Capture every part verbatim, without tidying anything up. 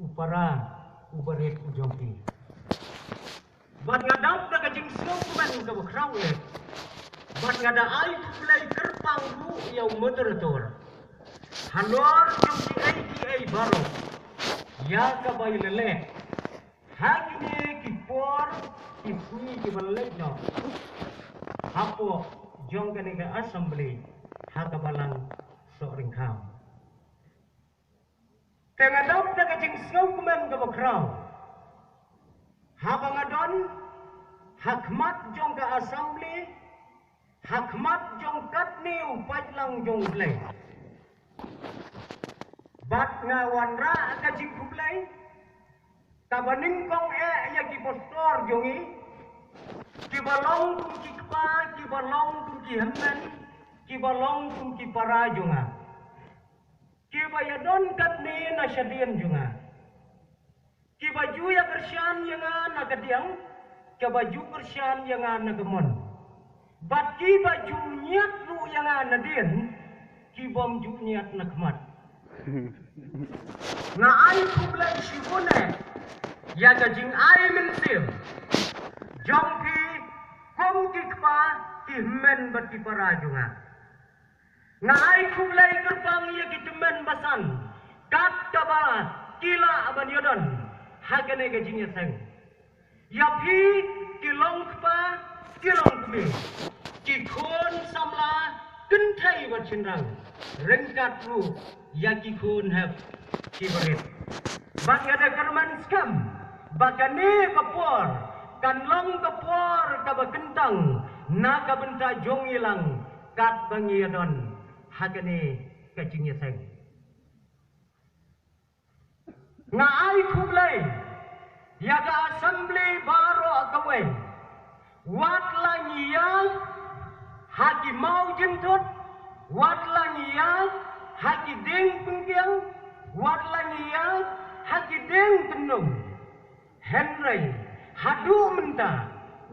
u para u barit u jong ki. Bad nga dap da ka jingsngewkmen kaba khraw eh. Bad nga da ai khublei kyrpang ruh ïa u moderator halor jong kiei kiei baroh ïa kaba ïaleh ha kine ki por ki sngi kiba leit noh hapoh jong kane ka assembly ha ka Balang Sohryngkham. Te nga dap da ka jingsngewkmen kaba khraw haba nga don ha khmat jong ka assembly, ha khmat jong katne u paidlang jong U Blei. Bad nga wanrah ka jingkhublei kaba nyngkong eh ïa ki pastor jong ngi, kiba long kum ki kpa, kiba long kum ki hynmen, kiba long kum ki para jong nga, kiba ïadon katne na shadien jong nga, kiba ju ïa kyrshan ïa nga na ka diang, kiba ju kyrshan ïa nga na ka mon, bad kiba ju ñiad ruh ïa nga nadien, kibym ju ñiad na khmat. Nga ai khublei shibun eh ïa ka jingai mynsiem jong phi kum ki kpa, ki hynmen bad ki para jong nga. Nga ai khublei kyrpang ïa ki tymmen basan kat kaba ki lah ban ïadon ha kane ka jingïaseng. Ïa phi ki long kpa, ki long kmie, ki khun samla kynthei bad shynrang, ryngkat ruh ïa ki khun hep ki barit. Bad nga da kyrmen skhem ba kane ka por kan long ka por kaba kyntang na ka bynta jong ngi lang katba ngi ïadon ha kane ka jingïaseng. Nga ai khublei ïa ka assembly baroh kawei. Wat la ngi ïaid ha ki maw jynthut, wat la ngi ïaid ha ki dieng pyngkiang, wat la ngi ïaid ha ki dieng kyndong. Hynrei haduh mynta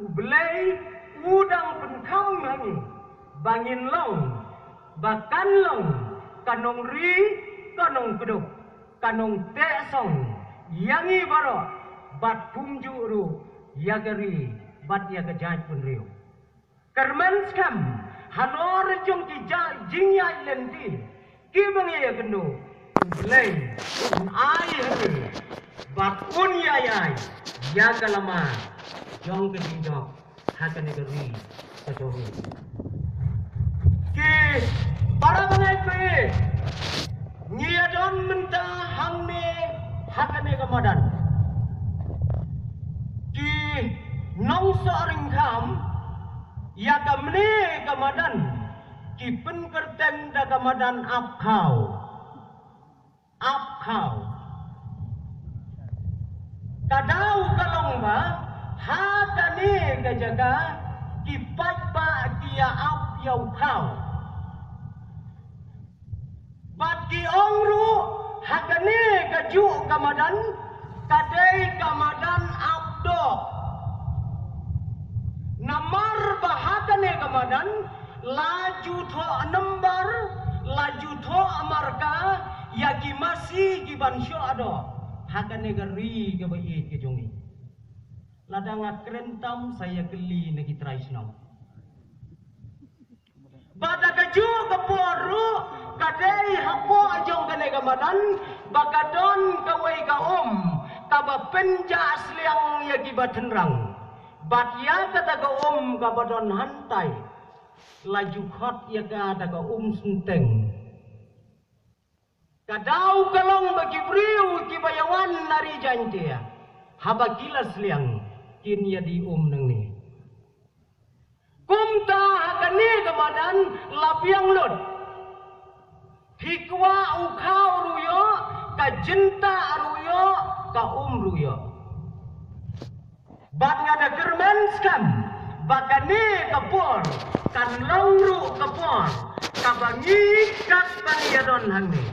U Blei u dang pynkham ha ngi ba ngin long, ba kan long ka nongri, ka nongkdup, ka nongtehsong ïa ngi baroh, bad kumjuh ruh ïa ka ri bad ïa ka jaitbynriew. Kyrmen skhem halor jong ki ja-, jingïaid lynti kiba ngi ïakynduh, U Blei un ai ha ngi bad un ïai ai ïa ka lama jong ka jingdon ha kane ka ri ka jong ngi. Ki para bangeit, ngi ïadon mynta hangne ha kane ka madan. Ki nongsohryngkham ïa kamne ka madan ki pynkyrteng da ka madan Ap Khaw. Ap Khaw. Ka daw ka long ba ha kane ka jaka ki paidbah ki ïa ap ïa u khaw. Bad ki ong ruh ha kane kajuh ka madan ka dei ka madan Ap Doh. Namar ba ha kane ka madan la ju thoh number, la ju thoh marka ïa ki masi ki ban shoh doh ha kane ka ri kaba ïeit ka jong ngi. Lada nga kren tam sa ïa kylli na ki trai shnong. Bad ha kajuh ka por ruh ka dei hapoh jong kane ka madan ba ka don kawei ka um kaba pynjah sliang ïa kiba tynrang. Bad ïa kata ka um kaba don hangtai la ju khot ïa ka da ka um synteng. Ka daw ka long ba ki briew kiba ïawan na ri Jaintia haba ki la sliang kin ïa die um nangne. Kumta ha kane ka madan la biang lut. Phi kwah u khaw ruh ïoh, ka jyntah ruh ïoh, ka um ruh ïoh. Bad nga da kyrmen skhem ba kane ka por kan long ruh ka por kaba ngi katba ngi ïadon hangne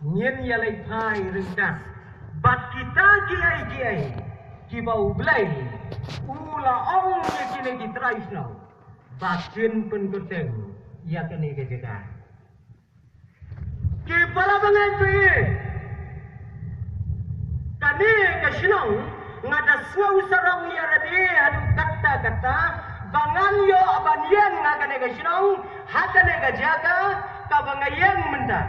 ngin ïaleit phai ryngkat bad kita kiei kiei kiba U Blei u la ong ïa kine ki trai shnong ba kin pynkyrteng ïa kane ka jaka. Ki para bangeit, phi, Kane ka shnong nga da sngew sarong ïa lade haduh katta katta ba ngan ïoh ban ïeng ha kane ka shnong, ha kane ka jaka kaba nga ïeng mynta.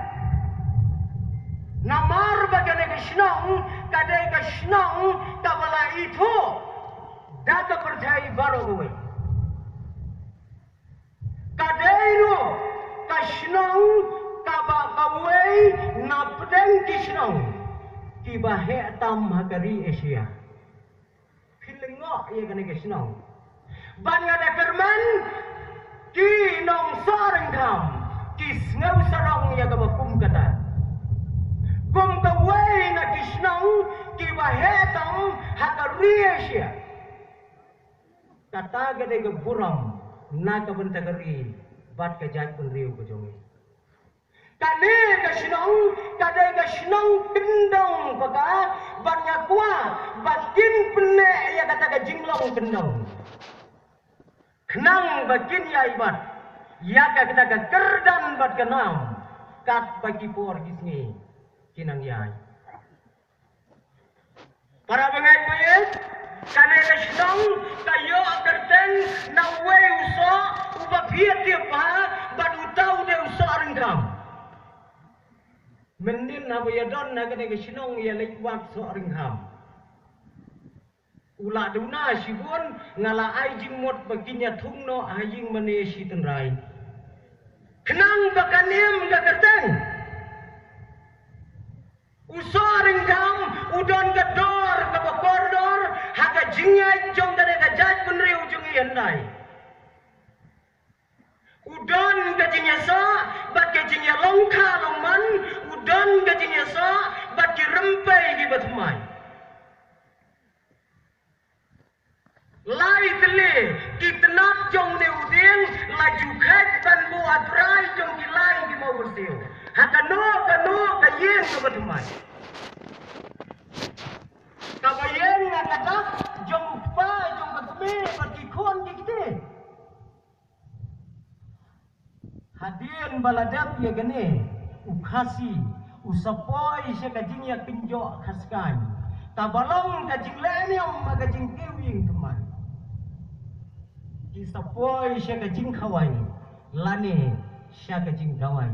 Namar ba kane ka shnong ka dei ka shnong kaba la ithuh da ka pyrthei baroh kawei. Ka dei ruh ka shnong kaba kawei na pdeng ki shnong kiba heh tam ha ka ri Asia. Phi lyngngoh ïa kane ka shnong. Ban nga da kyrmen ki nong Sohryngkham ki sngew sarong ïa kaba kum kata. Kum kawei na ki shnong kiba heh tam ha ka ri Asia. Kata ka dei ka burom na ka bynta ka ri bad ka jaitbynriew ka jong ngi. Kane ka shnong ka dei ka shnong kyndong paka bad nga kwah bad kin pynneh ïa kata ka jinglong kyndong. Khnang ba kin ïai bad ïa kata ka kyrdan bad ka nam kat ba ki por ki sngi ki nang ïai. Para bangeit bangeit, kane ka shnong ka ïoh kyrteng na uwei u soh uba phi ïa tip bha bad uta u dei u Sohryngkham. Mynnin haba ïa don na kane ka shnong ïa leit wad Sohryngkham. U la duna shibun nga la ai jingmut ba kin ïa thung noh ha ïing mane shi tynrai. Khnang ba kan im ka kyrteng. U Sohryngkham u don ka dor kaba kordor ha ka jingïaid jong kane ka jaitbynriew jong ngi hyndai. U don ka jingïasoh bad ka jingïalong kha long man, u don ka jingïasoh bad ki rympei kiba thymmai. Lai tylli ki tnat jong une u dieng la ju khet ban buh ha trai jong ki lai ki mawbyrsiew ha kano kano ka ïing kaba thymmai. Kaba ïeng ha ka dak jong u kpa jong ka kmie bad ki khun ki kti. Hadien ba la dep ïa kane u Khasi u sa poi sha ka jingïakynjoh khaskaiñ kaba long ka jingleh niam ha ka jingkiew ïing thymmai. Ki sa poi sha ka jingkhawai lane sha ka jingkhawai.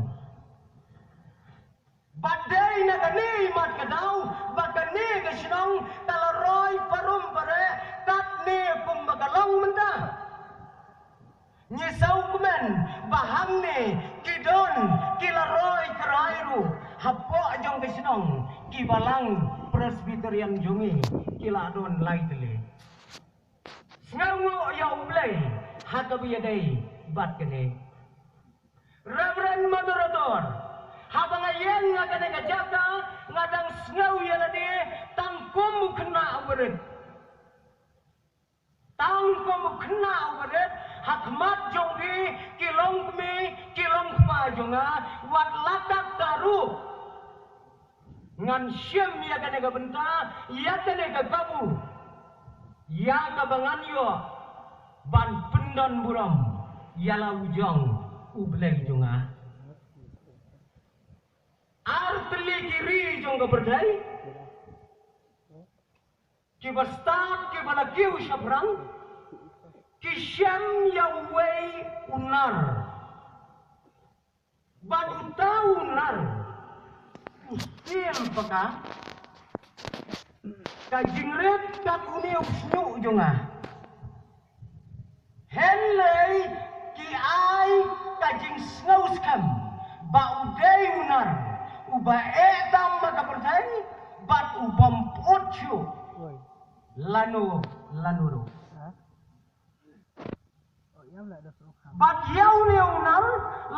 Ba dei na kane i mat ka daw ba kane ka shnong ka la roi parum pare katne kumba ka long mynta. Ngi sngewkmen ba hangne ki don ki la roi krai ruh hapoh jong ka shnong ki balang Presbyterian jong ngi ki la don lai tylli. Sngewnguh ïa U Blei ha kaba ïadei bad kane. Reverend Moderator, haba nga ïeng ha kane ka jaka nga dang sngew ïa lade tang kum u khynnah u barit. Tang kum u khynnah u barit ha khmat jong phi ki long kmie ki long kpa jong nga wat la katta ruh. Ngan shim ïa kane ka bynta ïa kane ka kabu ïa kaba ngan ïoh ban pyndon burom ïa la u jong U Blei jong nga. Ar tylli ki ri jong ka pyrthei kiba stad kiba la kiew shaphrang ki shem ïa uwei u nar. Bad uta u nar u stil paka ka jingrit kat une u shñiuh jong nga. Hynrei ki ai ka jingsngew skhem ba u dei u nar uba eh tam ha ka pyrthei bad u bym put shuh lano lano ruh. Bad ïa une u nar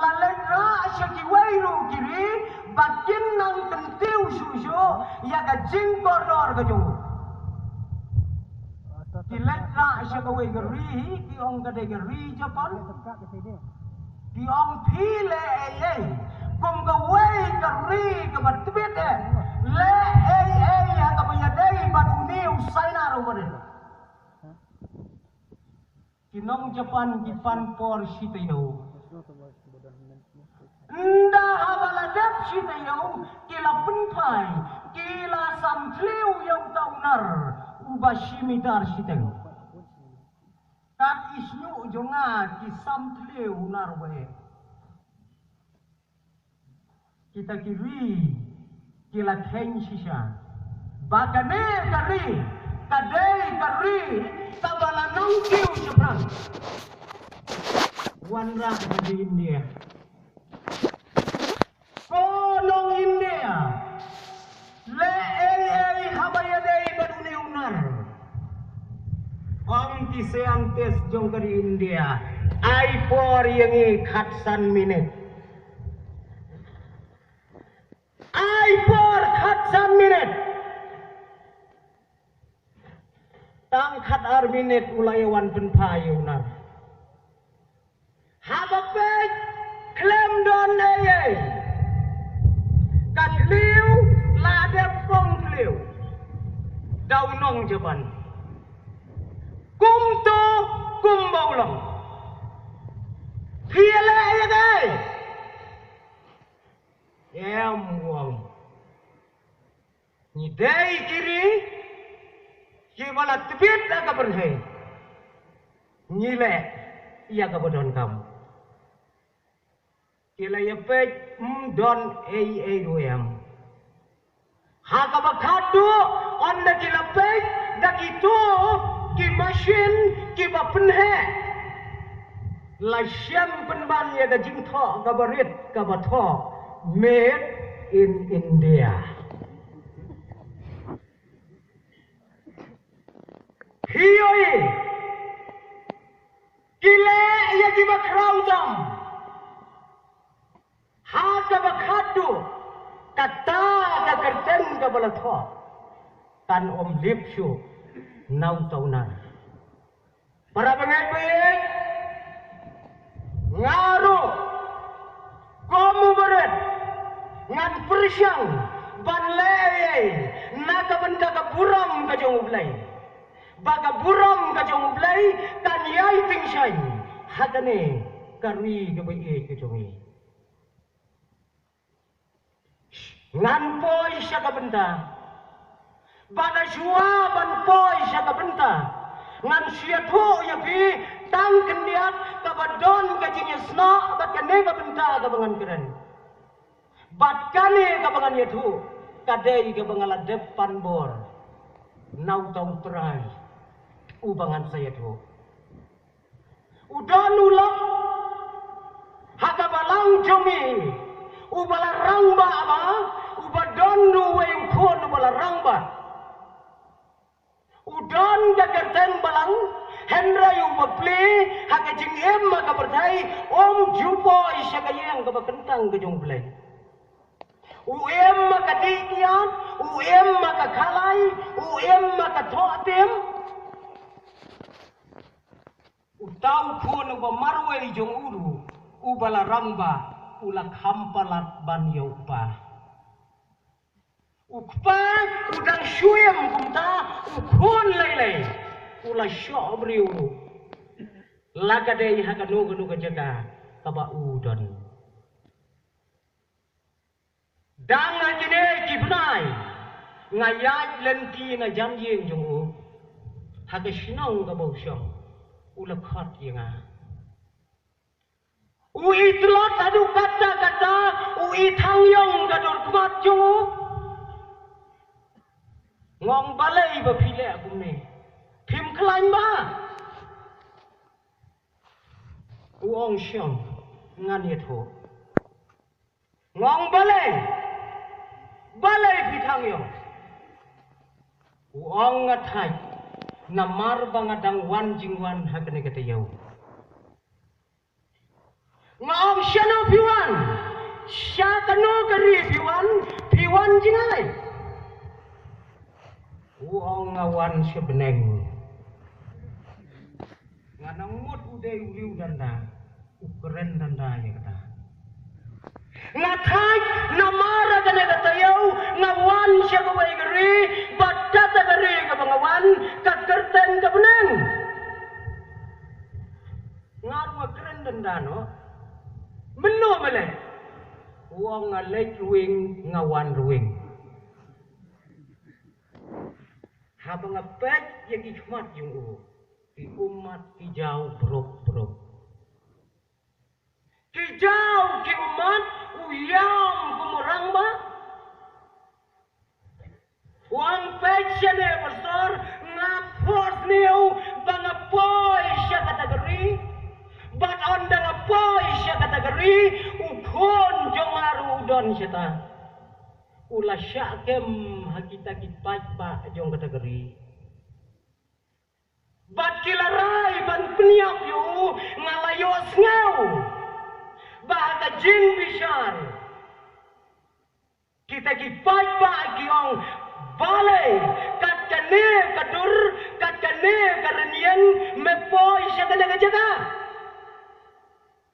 la leit rah sha kiwei ruh ki ri ba kin nang kyntiew shuh shuh ïa ka jingkordor ka jong u. Ki leit rah sha kawei ka ri hi, ki ong ka dei ka ri Japan. Ki ong phi leh ei ei kum kawei ka ri kaba tbit eh, leh ei ei ha kaba ïadei bad une u China ruh ba dei. Ki nong Japan ki pan por shi taïew. Ynda haba la dep shi taïew ki la pynphai, ki la sam thliew ïa u u nar uba shi mitar shiteng. Kat i shñiuh jong nga ki sam thliew u nar uba eh. Kita ki ri ki la kheiñ shisha ba kane ka ri ka dei ka ri kaba la nongkiew shaphrang. Wanrah ka India. Ko nong India, leh ei ei haba ïadei bad une u nar. Ong ki scientist jong ka ri India, ai por ïa ngi khatsan minit. Ai por khatsan minit. Tang khatar minit u la ïa wan pynphai ïa u nar. Haba peit khlem don ei ei. Ka thliew la dep pong thliew. Da u nong Japan. Kumto kumba u long. Phi ïaleh ïa kaei? Em, u ong. Ngi dei ki ri kiba la tbit ha ka pyrthei. Ngi leh ïa kaba donkam. Ki la ïa peit, ym don ei ei ruh em. Ha kaba khatduh, ynda ki la peit da kito ki mashin kiba pynheh, la shem pynban ïa ka jingthoh kaba rit kaba thoh, "Made in India." Hi oi, ki leh ïa kiba khraw tam. Ha kaba khatduh, kata ka kyrteng kaba la thoh kan ym lip shuh na uta u nar. Para bangeit, bangeit, nga ruh kum u barit ngan pyrshang ban leh ei ei na ka bynta ka burom ka jong U Blei. Ba ka burom ka jong U Blei kan ïai tyngshaiñ ha kane ka ri kaba ïeit ka jong ngi. Ngan poi sha ka bynta. Bad shuwa ban poi sha ka bynta, ngan shu ïathuh ïa phi tang khyndiat kaba don ka jingïasnoh bad kane ka bynta kaba ngan kren. Bad kane kaba ngan ïathuh ka dei kaba nga la dep pan bor na uta U Trai uba ngan sa ïathuh. U don u lok ha ka balang jong ngi uba la rangbah, ba uba don uwei u khun uba la rangbah. U don ka kyrteng balang, hynrei uba plie ha ka jingim ha ka pyrthei, um ju poi sha ka ïing kaba kyntang ka jong U Blei. U im ha ka dih kiad, u im ha ka khalai, u im ha ka thoh tim. Uta u khun uba marwei jong u ruh, uba la rangbah, u la kham palat ban ïa u kpa. U kpa u dang shu im kumta, u khun lei lei u la shoh briew ruh. La ka dei ha kano kano ka jaka kaba u don. Dang ha kine ki bnai nga ïaid lynti na jan ïing jong u. Ha ka shnong kaba u shong, u la khot ïa nga. U i tlot haduh katta katta, u i thang ïong ka dur khmat jong u. Nga ong balei ba phi leh kumne? Phim khlaiñ ba? U ong shong, ngan ïathuh. Nga ong balei? Balei phi thang ïong? U ong nga thait namar ba nga dang wan jingwan ha kane ka taïew. Nga ong shano phi wan? Sha kano ka ri phi wan? Phi wan jingai? U ong nga wan sha bneng. Nga nang mut u dei u riew danda, u kren danda ïa kata. Nga thait namar ha kane ka taïew nga wan sha kawei ka ri, bad kata ka ri kaba nga wan ka kyrteng ka bneng. Nga ruh nga kren danda noh. Mynno me leh? U ong nga leit ruwing, nga wan ruwing. Haba nga peit ïa ki khmat jong u, ki ummat ki jaw bruk bruk. Ki jaw ki ummat, u ïam kum u rangbah. Wan peit shane pastor, nga phohsniew ba nga poi sha kata ka ri. Bad ynda nga poi sha kata ka ri, u khun jong nga ruh u don shata. U la shah kem ha kita ki paidbah jong kata ka ri. Bad ki la rai ban pynïap ïa u, nga la ïohsngew ba ha ka jingbishar kita ki paidbah ki ong, balei kat kane ka dur, kat kane ka rynïeng me poi sha kane ka jaka?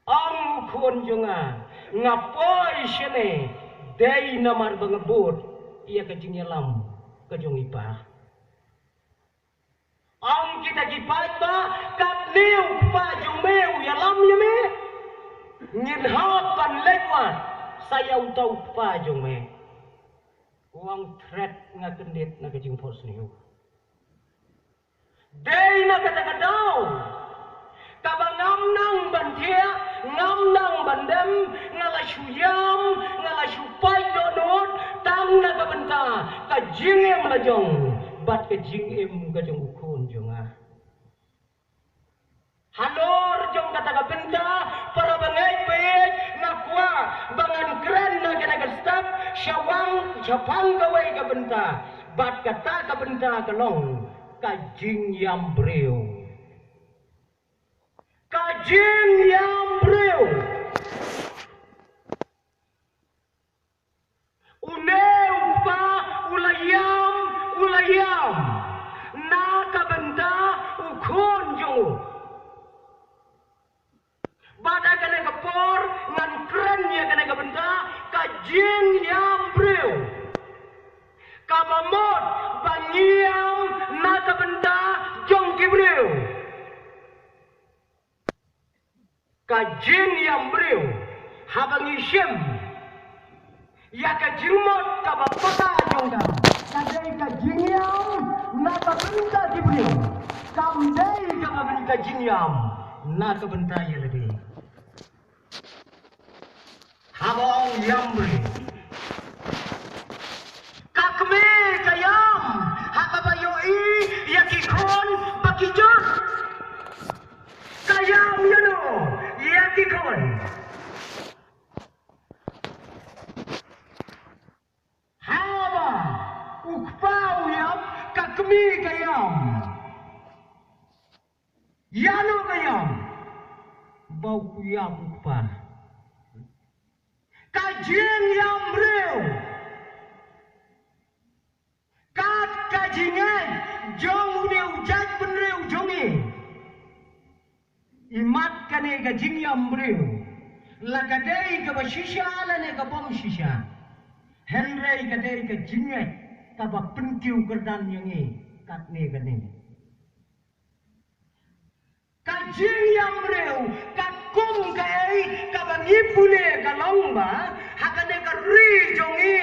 Ong u khun jong nga, nga poi shane dei namar ba nga bud ïa ka jingïalam ka jong i pa. Ong kita ki paidbah, katne u kpa jong me u ïalam ïa me. Ngin hap ban leit wad sa ïa uta u kpa jong me. U ong thret, nga kyndit na ka jingphohsniew. Dei na kata ka daw kaba ngam nang ban thiah, ngam nang ban dem, nga la shu ïam, nga la shu pait dohnud tang na ka bynta ka jingim la jong bad ka jingim ka jong u khun jong nga. Halor jong kata ka bynta, para bangeit baieit, nga kwah ba ngan kren na kane ka step shawang shaphang kawei ka bynta. Bad kata ka bynta ka long ka jingïam briew. Ka jingïam briew. Une u kpa u la ïam, u la ïam na ka bynta u khun jong u. Bad ha kane ka por ngan kren ïa kane ka bynta ka jingïam briew. Kaba mut ba ngi ïam na ka bynta jong ki briew. Ka jingïam briew, haba ngi shim ïa ka jingmut kaba paka jong ka, ka dei ka jingïam na ka bynta ki briew. Kam dei kaba bynta jingïam na ka bynta ïa lade. Haba ong ïam briew, ka kmie ka ïam ha kaba ïohi ïa ki khun ba ki jot. Ka ïam ïano ïa ki khun? Haba u kpa u ïam, ka kmie ka ïam. Ïano ka ïam? Ba u ïam u kpa. Ka jingïam briew. Kat ka jingngeit jong une u jaitbynriew jong ngi. Imat kane ka jingïam briew, la ka dei kaba shisha lane ka bym shisha, hynrei ka dei ka jingngeit kaba pynkiew kyrdan ïa ngi katne kane. Ka jingïam briew, katkum kaei kaba ngi pule ka long ba ha kane ka ri jong ngi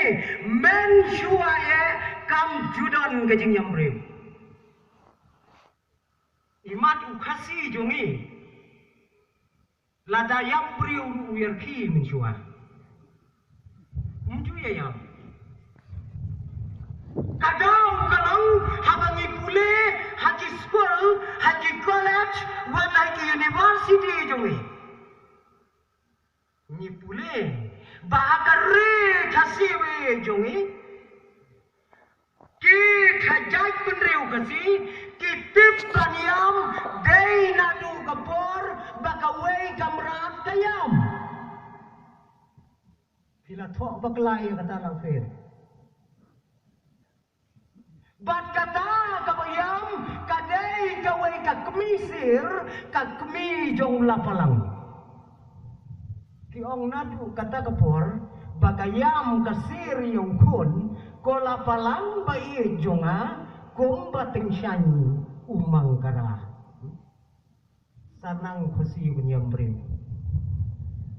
mynshuwa eh kam ju don ka jingïam briew. Imat u Khasi jong ngi, lada ïap briew ruh u ïarkhie mynshuwa. Ym ju ïa ïam. Ka daw ka long haba ngi pule ha ki skul, ha ki college, wat ha ki university jong ngi. Ngi pule ba ha ka ri Khasi jong ngi, ki kha jaitbynriew Khasi ki tip ban ïam dei naduh ka por ba kawei ka mrad ka ïam. Phi la thoh bakla ïa kata, Lapher? Bad kata kaba ïam ka dei kawei ka kmie sir, ka kmie jong u Lapalang. Ki ong naduh kata ka por ba ka ïam ka sir ïa u khun, ko Lapalang ba ïeit jong nga, kumba tyngshaiñ u Mangkara. Sa nang khushi u ïam briew.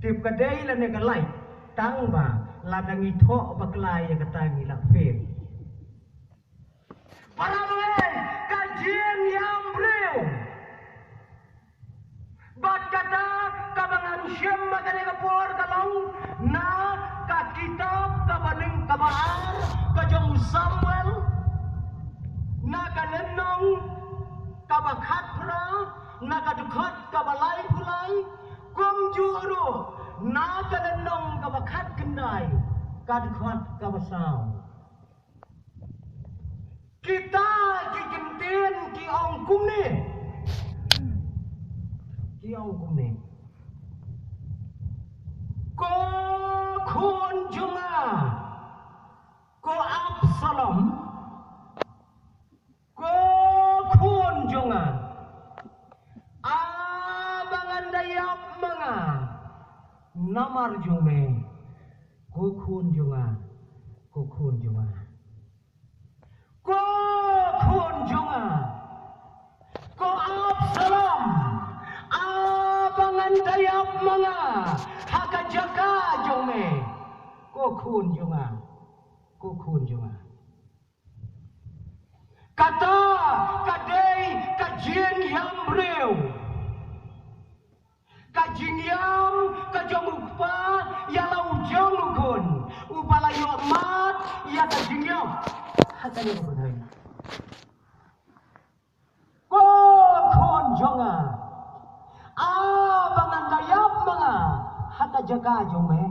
Tip ka dei lane ka lait, tang ba lada ngi thoh bakla ïa kata ngi la fail. Para bangeit, ka jingïam briew. Bad kata kaba ngan shim ha kane ka por ka long na ka kitab kaba ning kaba ar ka jong u Samuel, na ka lynnong kaba khatphra, na ka dkhot kaba laiphew lai, kumjuh ruh na ka lynnong kaba khatkhyndai, ka dkhot kaba saw. Kita ki kyntien ki ong kumne. Ki ong kumne. Ko khun jong nga, ko Absalom, ko khun jong nga, haba ngan da ïap ma nga namar jong me, ko khun jong nga, ko khun jong nga. Ko khun jong nga, ko Absalom, haba ngan da ïap ma nga ha ka jaka jong me, ko khun jong nga, ko khun jong nga. Kata ka dei ka jingïam briew. Ka jingïam ka jong u kpa ïa la u jong u khun uba la ïoh mad ïa ka jingïam. Ha kane ka pyrthei. Ko khun jong nga, haba ngan da ïap ma nga ha ka jaka jong me.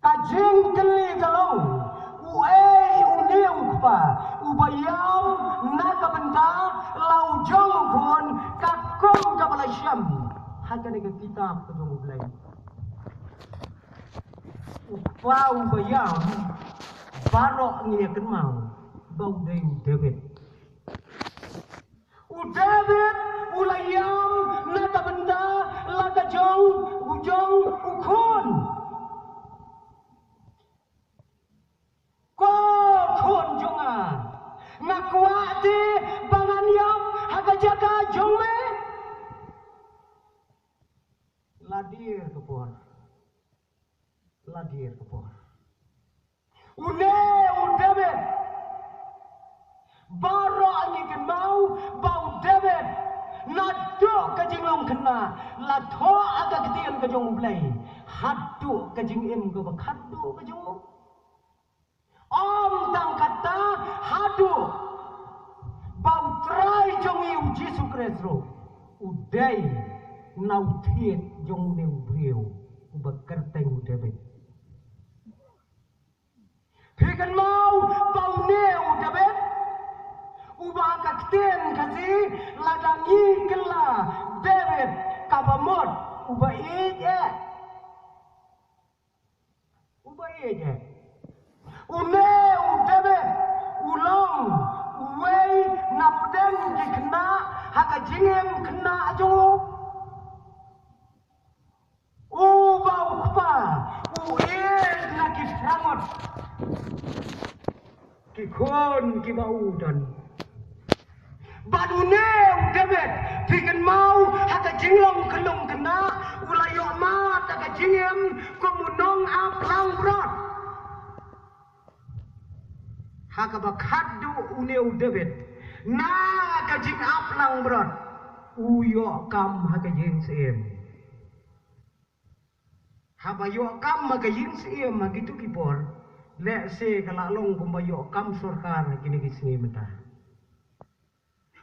Ka jingkylli ka long, uei une u kpa uba ïam na ka bynta la u jong u khun, katkum kaba la shem ha kane ka kitab ka jong U Blei. U kpa uba ïam, baroh ngi ïa kynmaw ba u dei u David. U David u la ïam na ka bynta la ka jong u jong u khun. Ko khun jong nga, nga kwah te ba ngan ïam ha ka jaka jong me. La dier ka por. La dier ka por. Une u David. Baroh ngi kynmaw ba u David naduh ka jinglong khynnah la thoh ha ka ktien ka jong U Blei haduh ka jingim kaba khatduh ka jong u. Ym tang kata, haduh ba U Trai jong ngi U Jisu Khrist ruh u dei na u thied jong une u briew uba kyrteng u David. Phi kynmaw ba une u David, uba ha ka ktien Khasi lada ngi kylla David kaba mut uba ïeit eh. Uba ïeit eh. Une u David u long uwei na pdeng ki khynnah ha ka jingim khynnah jong u. Uba u kpa u ïeit na ki phra ngut ki khun kiba u don. Bad une u David, phi kynmaw ha ka jinglong khyllung khynnah, u la ïoh mad ha ka jingim kum u nongap langbrot. Ha kaba khatduh une u David na ka jingap langbrot, u ïoh kam ha ka ïing syiem. Haba ïoh kam ha ka ïing syiem ha kito ki por, lehse ka la long kumba ïoh kam sorkar ha kine ki sngi mynta.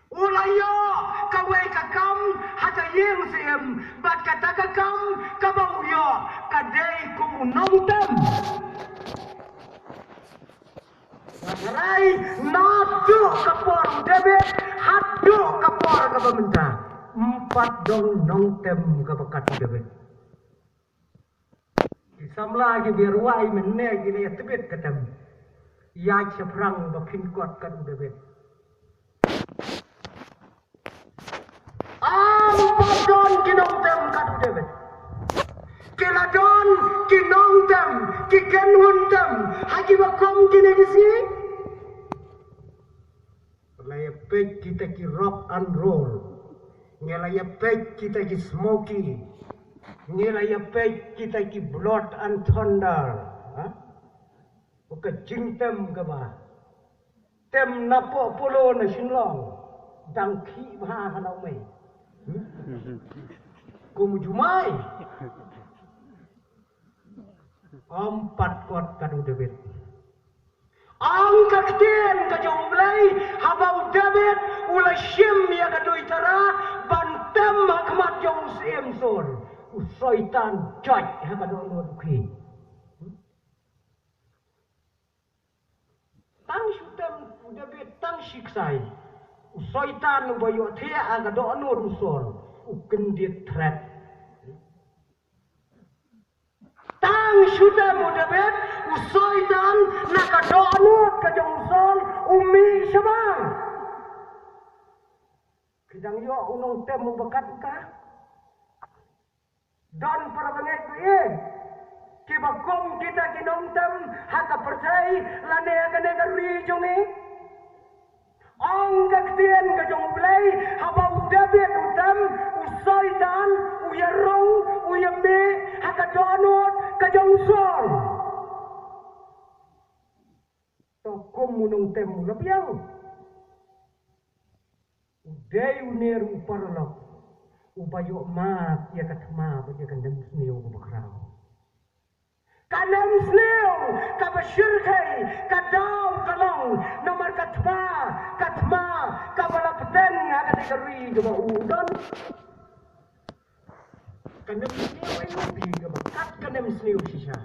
U la ïoh kawei ka kam ha ka ïing syiem, bad kata ka kam kaba u ïoh ka dei kum u nongtem. Hynrei naduh ka por u David haduh ka por kaba mynta, ym pat don nongtem kaba kat u David. Ki samla kiba rwai mynne ki la ïa tbit ka tem. Ïaid shaphrang ba phin kot kat u David. Ym pat don ki nongtem kat u David. Ki la don ki nongtem, ki kynhun tem ha kiba kum kine ki sngi. Ngi la ïa peit kita ki rock and roll. Ngi la ïa peit kita ki smoky. Ngi la ïa peit kita ki blood and thunder. Ha? Ka jingtem kaba Tem na poh polo na Shillong. Dang khih bha ha Nongmei. Kum u Jumai. Ym pat kot kat u David. Ong ka ktien ka jong U Blei, haba u David u la shim ïa ka duitara ban tem ha khmat jong u syiem Saul, u Soitan joit ha ka dohnud u khie. Tang shu tem u David tang shi ksai, u Soitan uba ïohthiah ha ka dohnud u Saul u kyndit thret. Tang shu tem u David, u Soitan na ka dohnud ka jong u Saul u mih shabar. Ki dang ïoh u nongtem uba kat ka. Don para bangeit ba ïeit kiba kum kita ki nongtem ha ka pyrthei lane ha kane ka ri jong ngi. Ong ka ktien ka jong U Blei, haba u David u tem, u Soitan u ïarung, u ïamih ha ka dohnud ka jong u Saul. To kum u nongtem u la biang. U dei une ruh u paralok uba ïoh mad ïa ka thma bad ïa ka nemsniew kaba khraw. Ka nemsniew kaba shyrkhei ka daw ka long, namar ka thma, ka thma kaba la bteng ha kane ka ri kaba u don. Ka nemsniew aïu phi kaba kat ka nemsniew shisha.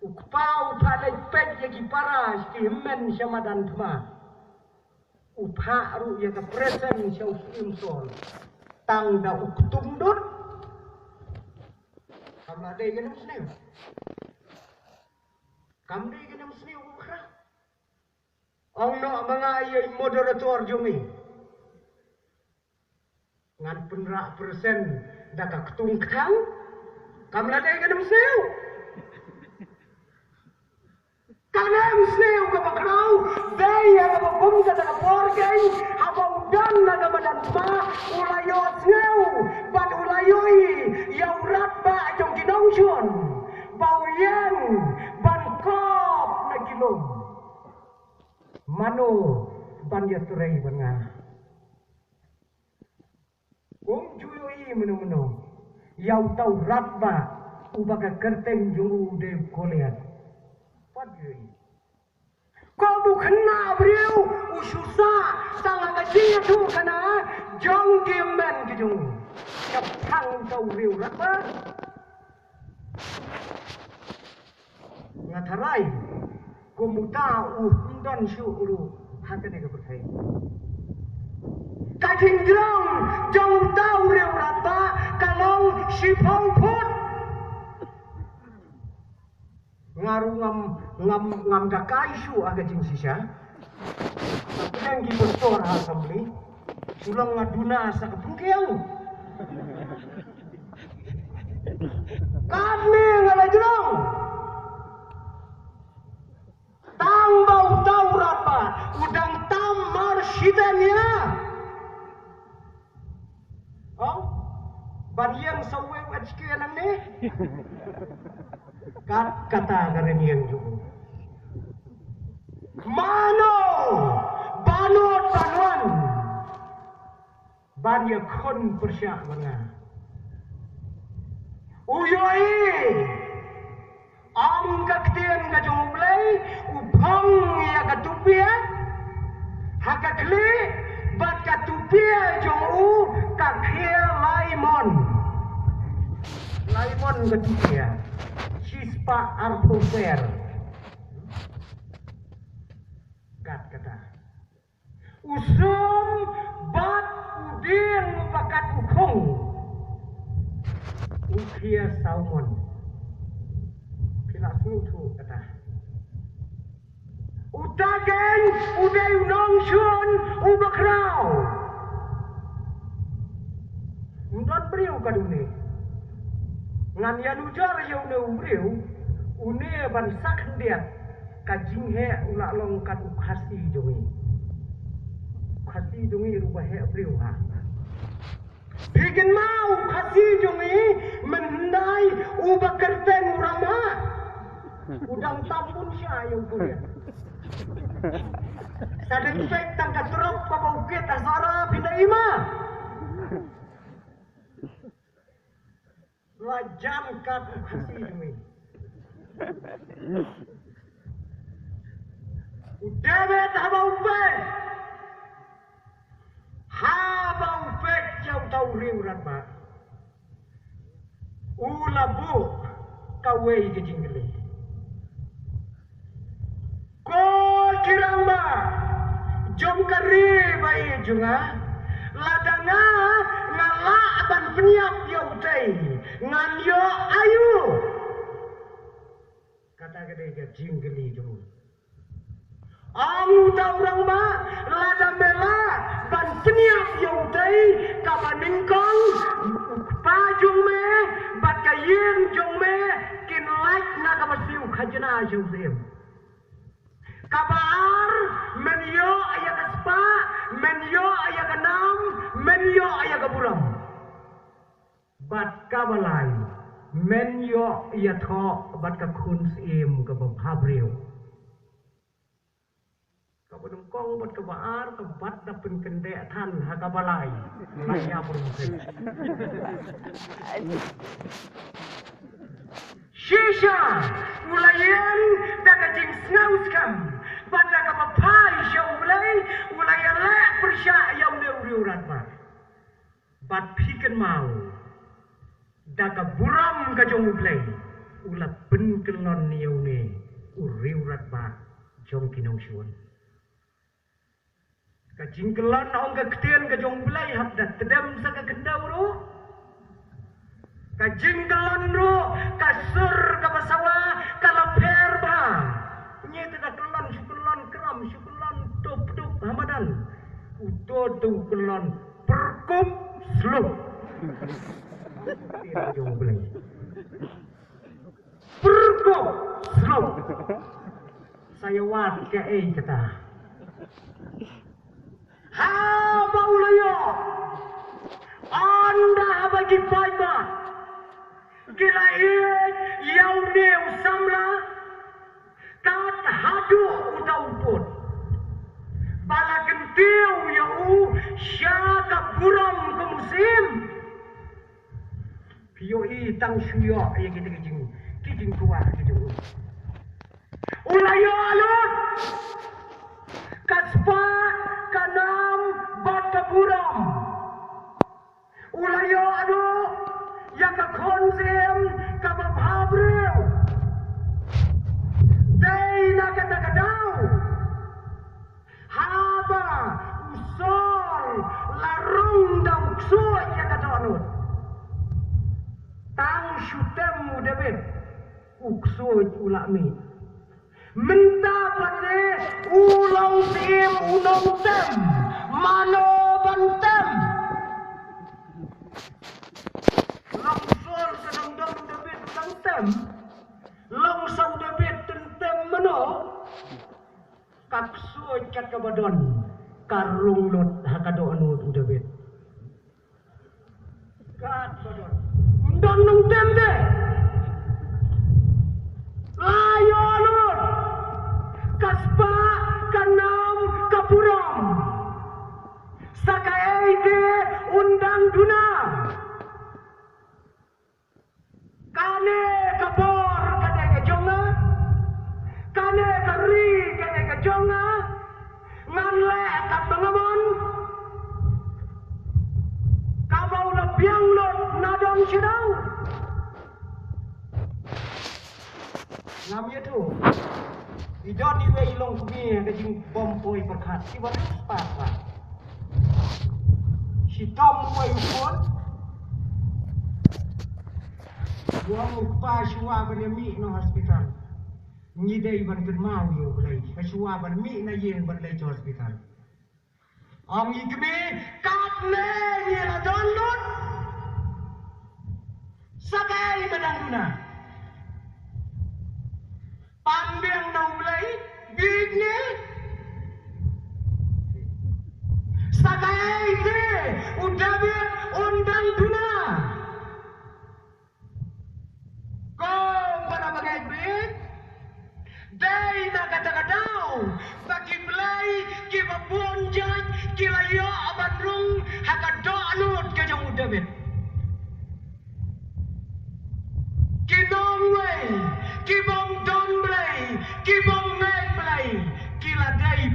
U kpa u phah leit peit ïa ki para ki hynmen sha madan thma. U phah ruh ïa ka present sha u syiem Saul. Tang da u ktung dud. Kam la dei ka nemsniew. Kam dei ka nemsniew u khra. Ong noh ma nga ïa i moderator jong ngi. Ngan pynrah present da ka ktung kthang. Kam la dei ka nemsniew. Ka nemsniew kaba khraw dei ïa kaba kum kata ka por keiñ, haba u don na ka madan thma u la ïohsngew bad u la ïohi ïa u radbah jong ki nongshun ba u ïeng ban kop na ki lum. Mano ban ïatrei bad nga? Um ju ïohi mynno mynno ïa uta u radbah uba ka kyrteng jong u dei u Goliath. Pat ïohi. Ko u khynnah briew u shu sah tang ha ka jingïathuhkhana jong ki hynmen ki jong u. Ka phang uta u briew radbah. Nga tharai kum uta u ym don shuh ruh ha kane ka pyrthei. Ka jingjrong jong uta u briew radbah ka long shiphew phut. Nga ruh ngam, ngam, ngam da kai shuh ha ka jingshisha. Pynlong ki pastor ha assembly. Shu long nga duna sa ka pyrkiang. Katne nga la jrong. Tang ba uta u radbah u dang tam mar shiteng ïa. Oh, ban ïeng sa uwei u H K nangne. Kat kata ka rynïeng jong u. Mano ba nud ban wan ban ïakhun pyrshah bad nga? U ïohi. Ong ka ktien ka jong U Blei, u phong ïa ka tupia ha ka khlieh bad ka tupia jong u ka khia lai mon. Lai mon ka tupia, shispah arphew per. Kat kata. U sum bad u dieng uba kat u khung u khia saw mon. Phi la sngewthuh kata. Uta keiñ u dei u nongshun uba khraw. Ym don briew ka dune. Ngan ïanujor ïa une u briew, une ban sa khyndiat ka jingheh u la long kat u khasi jong ngi. U khasi jong ngi ruh ba heh briew ha. Phi kynmaw u khasi jong ngi, mynhyndai uba kyrteng u Rama. U dang tam bun sha ïa u Goliath. Sa dang peit tang ka trok kaba u kit ha Sohra phin da i ma. La jan kat u Khasi jong ngi. U David haba u peit. Haba u peit ïa uta u riewrangbah, u la buh kawei ka jingkylli. Ko ki rangbah jong ka ri ba ïeit jong nga, lada nga nga lah ban pynïap ïa utei, ngan ïoh aïu? Kata ka dei ka jingkylli jong u. Ong uta u rangbah, lada me lah ban pynïap ïa utei, kaba nyngkong, u kpa jong me bad ka ïing jong me kin lait na kaba siew khajna jong u syiem. Kaba ar, men ïoh ïa ka spah, men ïoh ïa ka nam, men ïoh ïa ka burom. Bad kaba lai, men ïoh ïathoh bad ka khun syiem kaba bhabriew. Kaba nyngkong bad kaba ar, ka bat da pynkyndeh than ha kaba lai. Lai ïa burom syiem. Shisha u la ïeng da ka jingsngewskhem bad da kaba phai sha U Blei, u la ïaleh pyrshah ïa une u riewrangbah. Bad phi kynmaw, da ka burom ka jong U Blei, u la pynkyllon ïa une u riewrangbah jong ki nongshun. Ka jingkyllon ong ka ktien ka jong U Blei hap da tdem sa ka khyndew ruh. Ka jingkyllon ruh, ka sur kaba sawa ka la pher bha. Ngi te da kyllon shu kyllon kram, shu kyllon tup tup ha madan. Uto te u kyllon pyrkup slup. Ktien ka jong U Blei. Pyrkup slup. Sa ïa wad kaei kata. Haba u la ïoh, ynda haba ki paidbah ki la ïeit ïa une u samla, kat haduh uta u pud ba la kyntiew ïa u sha ka burom kum u syiem. Phi ïohi tang shu ïoh ïa kita ki jing, ki jingkwah ki jong u. U la ïoh lut ka spah, ka nam bad ka burom. U la ïoh lut ïa ka khun syiem kaba bhabriew. Dei na kata ka daw, haba u Saul la rung da u ksuid ïa ka dohnud, tang shu tem u David, u ksuid u la mih. Mynta pat ne u long syiem u nongtem, mano ban tem? Long Saul ka dang don, David ka dang tem. Long sa u David tyngtem mano? Ka ksuid kat kaba don ka rung lut ha ka dohnud u David. Kat ba don. Ym don nongtem de. La ïoh lut ka spah, ka nam, ka burom. Sa kaei de un dang duna? Kane ka bor ka dei ka jong nga. Kane ka ri ka dei ka jong nga. Ngan leh katba nga mon. Kaba u la biang lut na dong sha dong. Ngam ïathuh. I don iwei i longkmie ha ka jingbym poi pyrkhat. Shi bynta spah spah. Shitom uwei u khun. U ong u kpa, shuwa ban ïa mih na hospital, ngi dei ban kynmaw ïa U Blei. Shuwa ban mih na ïing ban leit sha hospital. Ong i kmie, katne ngi la don lut. Sa kaei ba dang duna? Pan biang na U Blei, bieit ne? Sa kaei te u David un dang duna? Ko para bangeit bieit, dei na kata ka daw ba ki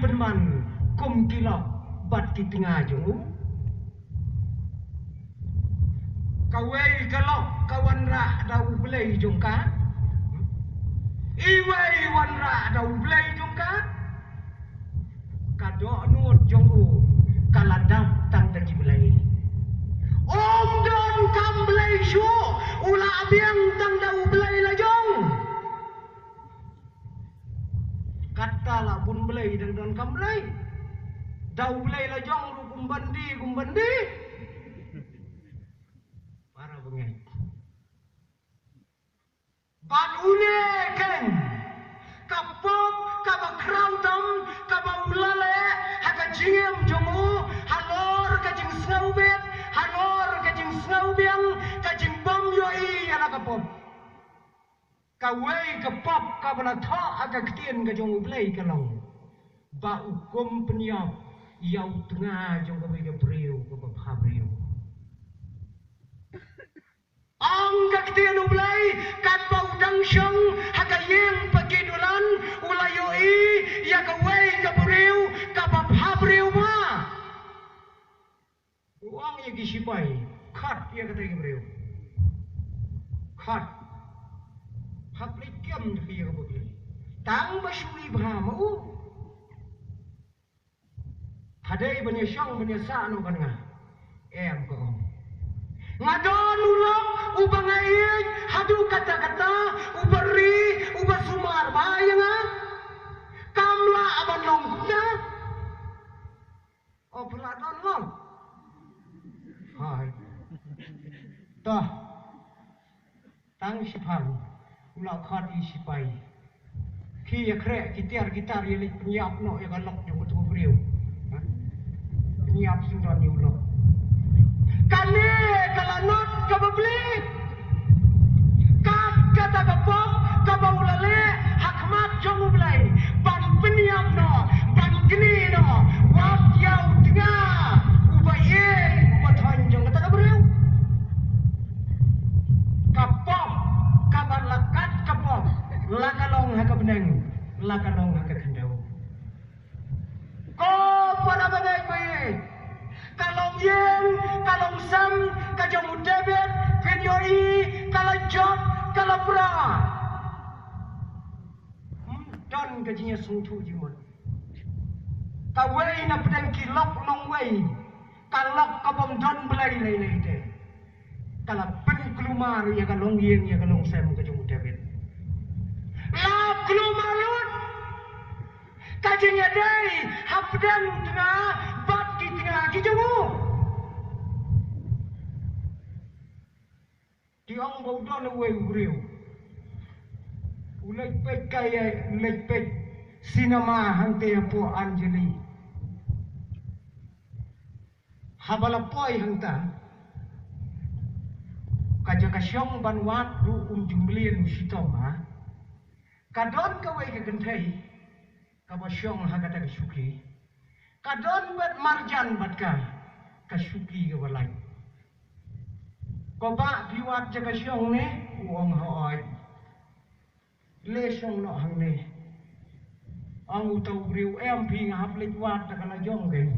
pynman kum ki lok bad ki tnga jong u. Kawei ka lok ka wanrah da u blei jong ka. Iwei wanrah da u blei jong ka. Ka dohnud jong u ka la dap tang da ki blei. Ym don kam blei shuh, u la biang tang da u blei la jong. Kata la bun blei dang don kam blei. Da u blei la jong ruh kum ban die, kum ban die. Para bangeit. Bad une keiñ ka pop kaba khraw tam kaba u la leh ha ka jingim jong u, halor ka jingsngewbit, halor ka jingsngewbiang, ka jingbym ïohi ïa la ka pop. Kawei ka pop kaba la thoh ha ka ktien ka jong u Blei ka long ba u kum pynïap ïa u tnga jong kawei ka briew kaba pha briew. Ong ka ktien u Blei, katba u dang shong ha ka ïing pa ki dulan, u la ïohi ïa kawei ka briew kaba pha briew ba. U ong ïa ki sipai, khot ïa katei ka briew. Khot. Hap leit kem ïa ka bukli. Tang ba shu i bha ma u. Hadei ban ïa shong ban ïa sah noh bad nga. Em ka ong. Nga don u lok uba nga ïeit haduh katta katta, uba ri, uba sumar bha ïa nga. Kam lah ban long kumta. O phi la don lok. Hai. Toh. Tang shiphang u la khot ïa i sipai. Ki ïa khreh ki tiar ki tar ïa leit pynïap noh ïa ka lok jong uto u briew. Ha? Pynïap sngewdon ïa u lok. Kane ka lanot kaba bli. Kat kata ka pop kaba u la leh ha khmat jong u Blei ban pynïap noh, ban knieh noh wat ïa u tnga uba ïeit uba thoiñ jong kata ka briew. Ka pop kaba la kat ka pop, la ka long ha ka bneng, la ka long ha ka khyndew. Ko para bangeit ba ïeit, ka longïing ka longsem ka jong u David, phin ïohi ka la jot ka la pra. Ym don ka jingïasngewthuh jingmut. Kawei na pdeng ki lok nongwei, ka lok ka bym don Blei lei lei te. Ka la pynkulmar ïa ka longïing ïa ka longsem ka jong u David. La kulmar lut ka jingïadei hapdeng u tnga bad ki tnga ki jong u. Te ong ba u don uwei u briew u leit peit kai, u leit peit sinema hangtei hapoh Anjali. Haba la poi hangta, ka jaka shong ban wad ruh um ju mlien u shitom ha. Ka don kawei ka kynthei kaba shong ha kata ka shuki. Ka don bad marjan bad ka, ka shuki kaba lait. Ko bah, phi wad jaka shong ne? U ong hooid. Le shong noh hangne. Ong uto u briew, em phi, nga hap leit wad da ka la jong keiñ.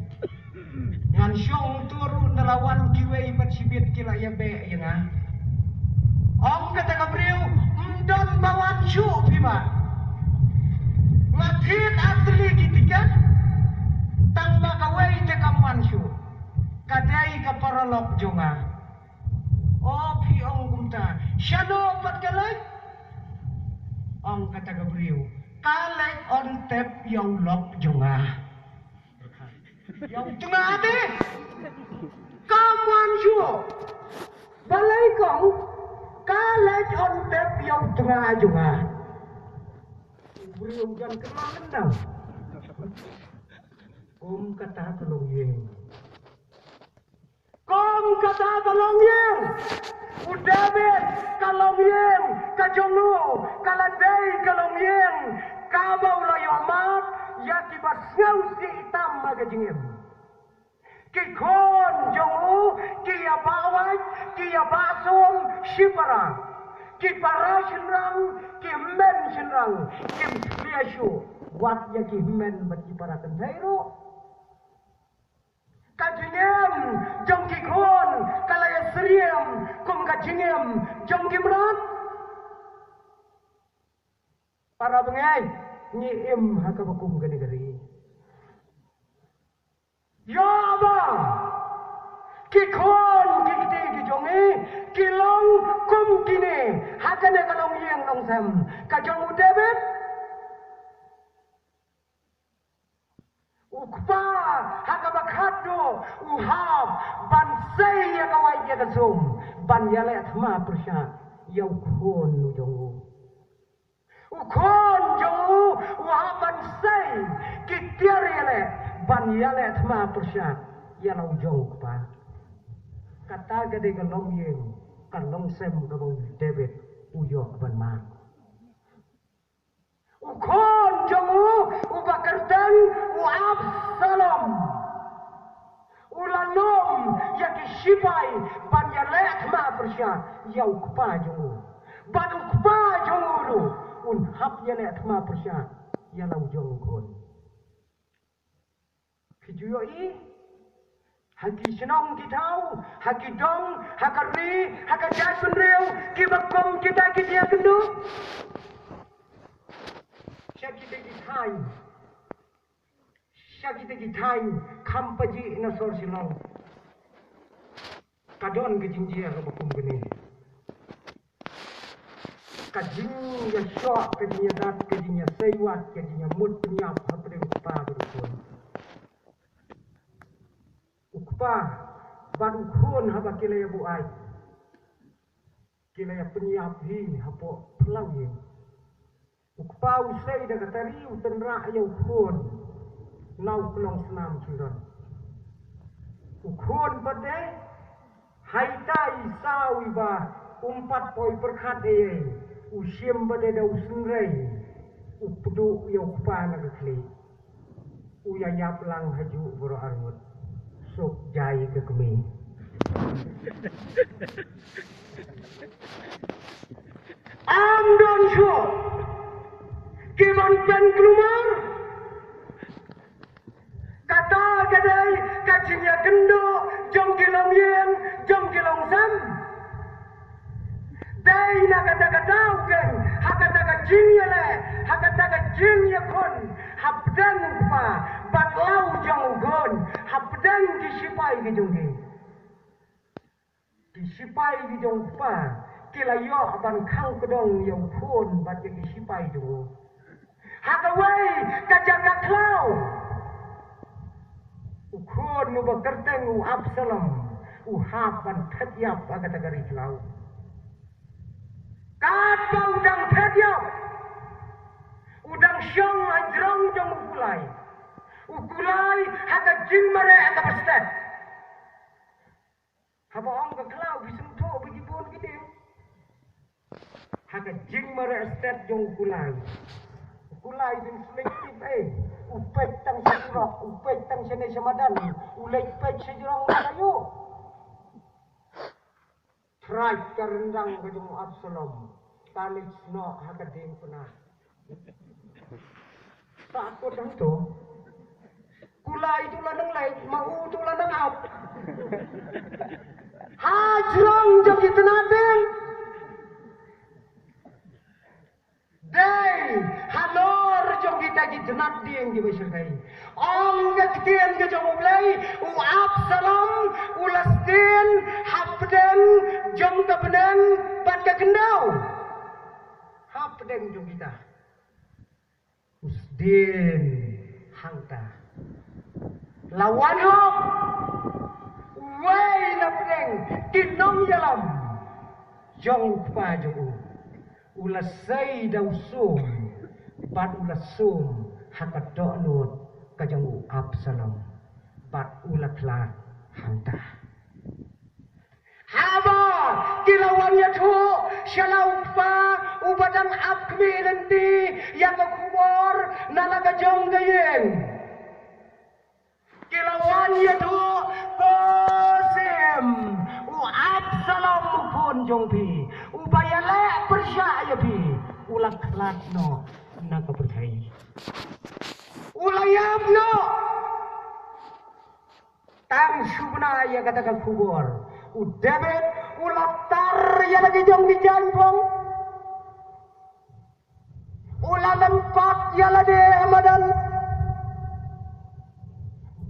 Ngan shong uto ruh ynda la wan kiwei bad shibit ki la ïabeh ïa nga. Ong kata ka briew, ym don ba wan shuh phi bah. Nga thied artylli ki tiket, tang ba kawei te kam wan shuh. Ka dei ka paralok jong nga. O phi ong kumta, shano pat ka leit? Ong kata ka briew, ka leit on tep ïa u lok jong nga. Ïa u tnga te kam wan shuh. Balei kong? Ka leit on tep ïa u tnga jong nga. U briew jan kynmaw. Kum kata ka longïing. Kum kata ka longïing. U David ka longïing ka jong u ka la dei ka longïing kaba u la ïohmad ïa kiba sngewsih tam ha ka jingim. Ki khun jong u ki ïa bah wait, ki ïa bah sum shipara. Ki para shynrang, ki hynmen shynrang kim khlia shuh. wat ïa ki hynmen bad ki para kynthei ruh. Ka jingim jong ki khun ka la ïasyriem kum ka jingim jong ki mrad. Para bangeit, ngi im ha kaba kum kane ka ri. Ïoh ba ki khun ki kti ki jong ngi ki long kum kine ha kane ka longïing longsem ka jong u David. U kpa ha kaba khatduh u hap ban sei ïa ka wait ïa ka sum ban ïaleh thma pyrshah ïa u khun u jong u. U khun jong u u hap ban sei ki tiar ïaleh ban ïaleh thma pyrshah ïa la u jong u kpa. Kata ka dei ka longïing ka longsem kaba u David u ïoh ban mad. U khun jong u uba kyrteng u Absalom u la lum ïa ki sipai ban ïaleh thma pyrshah ïa u kpa jong u. Bad u kpa jong u ruh un hap ïaleh thma pyrshah ïa la u jong u khun. Phi ju ïohi ha ki shnong ki thaw, ha ki dong, ha ka ri, ha ka jaitbynriew kiba kum kita ki jingïakynduh. Sha kita ki thaiñ, sha kita ki thaiñ kham pajih na sor Shillong. Ka don ka jingjia kaba kum kane. Ka jingïashoh, ka jingïadat, ka jingïaseiwat, ka jingïamut pynïap hapdeng u kpa bad u khun. U kpa bad u khun haba ki la ïabuaid, ki la ïapynïap hi hapoh phyllaw ïing. U kpa u sei da ka tari, u tynrah ïa u khun na u klong snam children. U khun pat de ha ita i saw iba um pat poi pyrkhat ei ei, u shim pat de da u synrei, u pduh ïa u kpa na ka khlieh. U ïa ïap lang ha juh baroh arngut. Suk jai ka kmie. Ym don shuh ki ban pynkulmar. Kata ka dei ka jingïakynduh jong ki longïing jong ki longsem. Dei na kata ka daw keiñ, ha kata ka jingïaleh, ha kata ka jingïakhun hapdeng u kpa bad la u jong u khun, hapdeng ki sipai ki jong ki. Ki sipai ki jong u kpa ki la ïoh ban khang kdong ïa u khun bad ïa ki sipai jong u. Ha kawei ka jaka khlaw, u khun uba kyrteng u Absalom u hap ban phet ïap ha kata ka ri khlaw. Katba u dang phet ïap, u dang shong ha jrong jong u kulai. U kulai ha ka jingmareh kaba stet. Haba ong ka khlaw, phi sngewthuh ba ki bun ki dieng. Ha ka jingmareh stet jong u kulai. U kulai u dang leit tip ei. U peit tang sha surok, u peit tang shane sha madan, u leit peit sha jrong u la ïoh. Trai ka ryndang ka jong u Absalom. Ka leit snoh ha ka diengphna. Takut hangto. Kulai tu la nang leit, ma u tu la nang ap. Ha jrong jong ki tnat dieng. Dei halor jong kita ki tnat dieng kiba shyrkhei. Ong ka ktien ka jong U Blei, u Absalom u la sdien hapdeng jong ka bneng bad ka khyndew. Hapdeng jong kita. U sdien hangta. La wan hok uwei na pdeng ki nongïalam jong u kpa jong u. U la sei da u sum bad u la sum ha ka dohnud ka jong u Absalom bad u la khlad hangta. Haba ki la wan ïathuh sha la u kpa uba dang ap khmih lynti ïa ka khubor na la ka jong ka ïing. Ki la wan ïathuh, ko Sim, u Absalom u khun jong phi, uba ïaleh pyrshah ïa phi, u la khlad noh na ka pyrthei. Ïap noh. Tang shu bna ïa kata ka khubor. U David u la tar ïa la ki jong ki jaiñbong. U la lem pat ïa lade ha madan.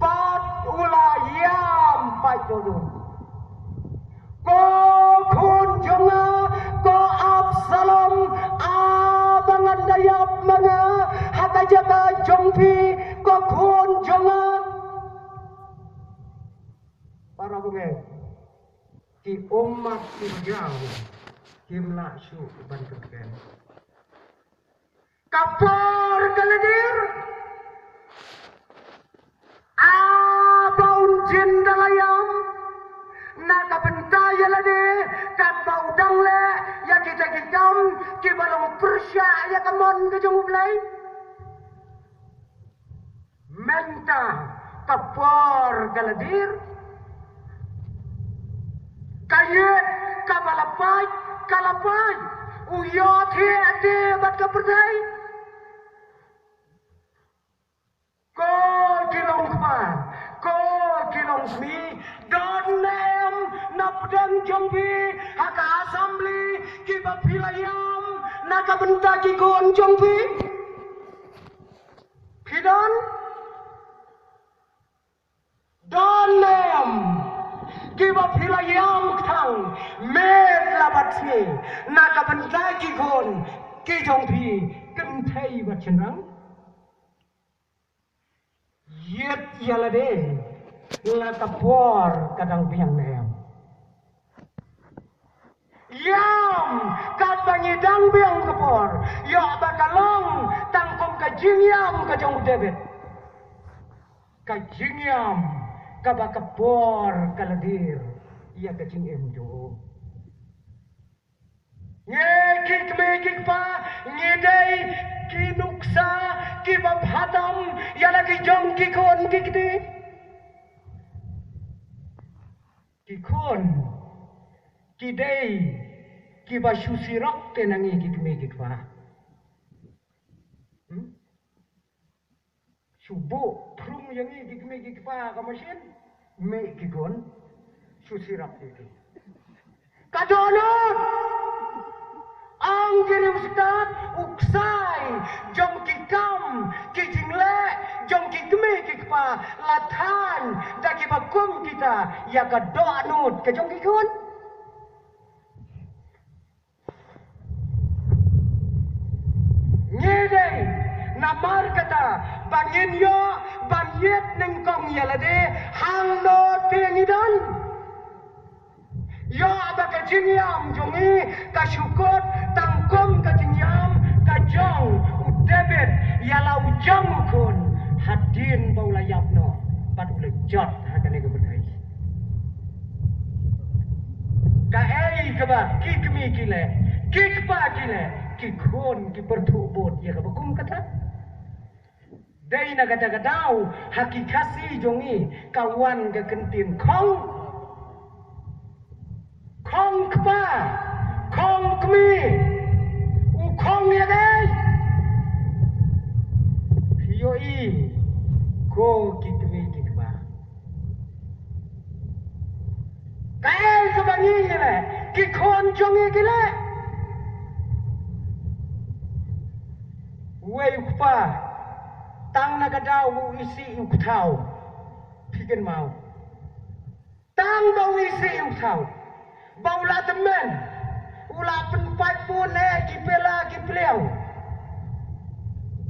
Bad u la ïam pat jong. Ko khun jong nga, ko Absalom, a ba ngan da ïap ma nga ha ka jaka jong phi, ko khun jong nga. Para bangeit, ki ummat ki jong, kim lah shuh ban kyrkieh. Ka por ka la dier. A ba un jin da la ïam na ka bynta ïa lade, katba u dang leh ïa kita ki kam kiba long pyrshah ïa ka mon ka jong U Blei. Mynta ka por ka la dier. Ka ïit kaba la pait ka la pait. U ïoh thiah te bad ka pyrthei. Ko ki long kpa, ko ki long kmie, don ne em na pdeng jong phi ha ka assembly kiba phi la ïam na ka bynta ki khun jong phi? Phi don? Don ne em kiba phi la ïam kthang met la bad sngi na ka bynta ki khun ki jong phi kynthei bad shynrang? Ïit ïa lade, la ka por ka dang biang ne em? Ïam katba ngi dang biang ka por, ïoh ba ka long tang kum ka jingïam ka jong u David. Ka jingïam kaba ka por ka la dier ïa ka jingim jong u. Ngi ki kmie ki kpa, ngi dei ki nuksa kiba bha tam ïa la ki jong ki khun ki kti. Ki khun ki dei kiba shu sirok te na ngi ki kmie ki kpa. Hmm? Shu buh prung ïa ngi ki kmie ki kpa ka mashin. Mih ki khun. Shu sirap ïa ki. Ka dohnud. Ong ki riewstad, u ksai jong ki kam ki jingleh jong ki kmie ki kpa la thaiñ da kiba kum kita ïa ka dohnud ka jong ki khun. Ngi dei namar kata ba ngin ïoh ban ïit nyngkong ïa lade hangno te ngi don. Ïoh ba ka jingïam jong ngi ka shu kut tang kum ka jingïam ka jong u David ïa la u jong u khun hadien ba u la ïap noh bad u la jot ha kane ka pyrthei. Kaei kaba ki kmie ki leh, ki kpa ki leh, ki khun ki pyrthuh bud ïa kaba kum kata. Dei na kata ka daw ha ki Khasi jong ngi ka wan ka kyntien khong. Khong kpa, khong kmie, u khong ïa dei. Phi ïohi ko ki kmie ki kpa. Kaei kaba ngi ngi leh, ki khun jong ngi ki leh. Uwei u kpa, tang na ka daw ba u isih ïa u kthaw. Phi kynmaw. Tang ba u isih ïa u kthaw. Ba u la tymmen. U la pynpait bun eh ki pela ki pliang.